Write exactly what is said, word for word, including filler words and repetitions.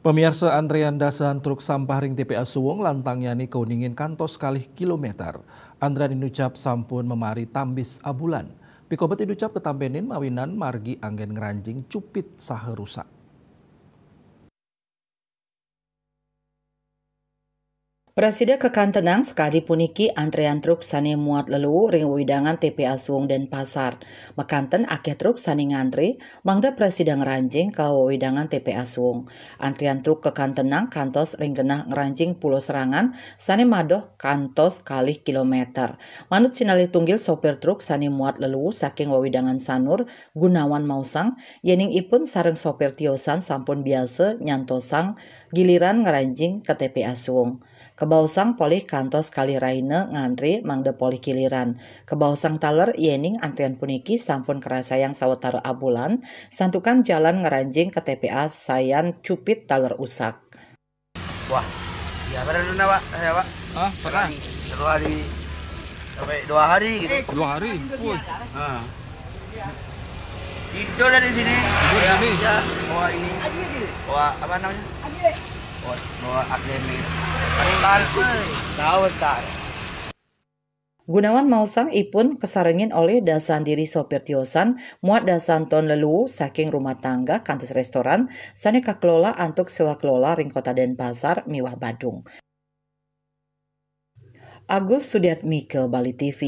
Pemirsa, antrean dasan truk sampah ring T P A Suwung lantang yani kauningin kantos kalih kilometer. Antrean inucap sampun mamari tambis abulan. Pikobet inucap katampenin mawinan margi anggen ngranjing cupit saha rusak. Prasida kakantenang sakadi puniki antrean truk sane muat leluu ring wewidangan T P A Suwung Denpasar. Makanten akeh truk sane ngantre mangda prasida ngranjing ka wewidangan T P A Suwung. Antrean truk kakantenang kantos ring genah ngranjing Pulo Serangan sane madoh kantos kalih kilometer. Manut sinalih tunggil sopir truk sane muat leluu saking wewidangan Sanur, Gunawan maosang, yening ipun sareng sopir tiosan sampun biasa nyantosang giliran ngranjing ka T P A Suwung. Kabaosang polih kantos kalih rahina ngantre mangda polih giliran. Kabaosang taler yening antrian puniki sampun karasayang sawetara abulan, santukan jalan ngranjing ka T P A sayan cupit taler usak. Wah, ya pernah, Pak? Saya, Pak. Ah, pernah. Satu hari sampai dua hari gitu. Dua hari. Wih. Nah. Tidur dari sini. Tidur Ya, sini. Ya, bawa ini. Bawa apa namanya? Bawa, bawa A K M. Bentar. Tahu, bentar. Gunawan maosang ipun kasarengin olih dasan diri sopir tiosan muat dasan ton leluu saking rumah tangga kantos restoran sane kakelola antuk sewa kelola ring Kota Denpasar miwah Badung. Agus Sudiatmika, Bali T V.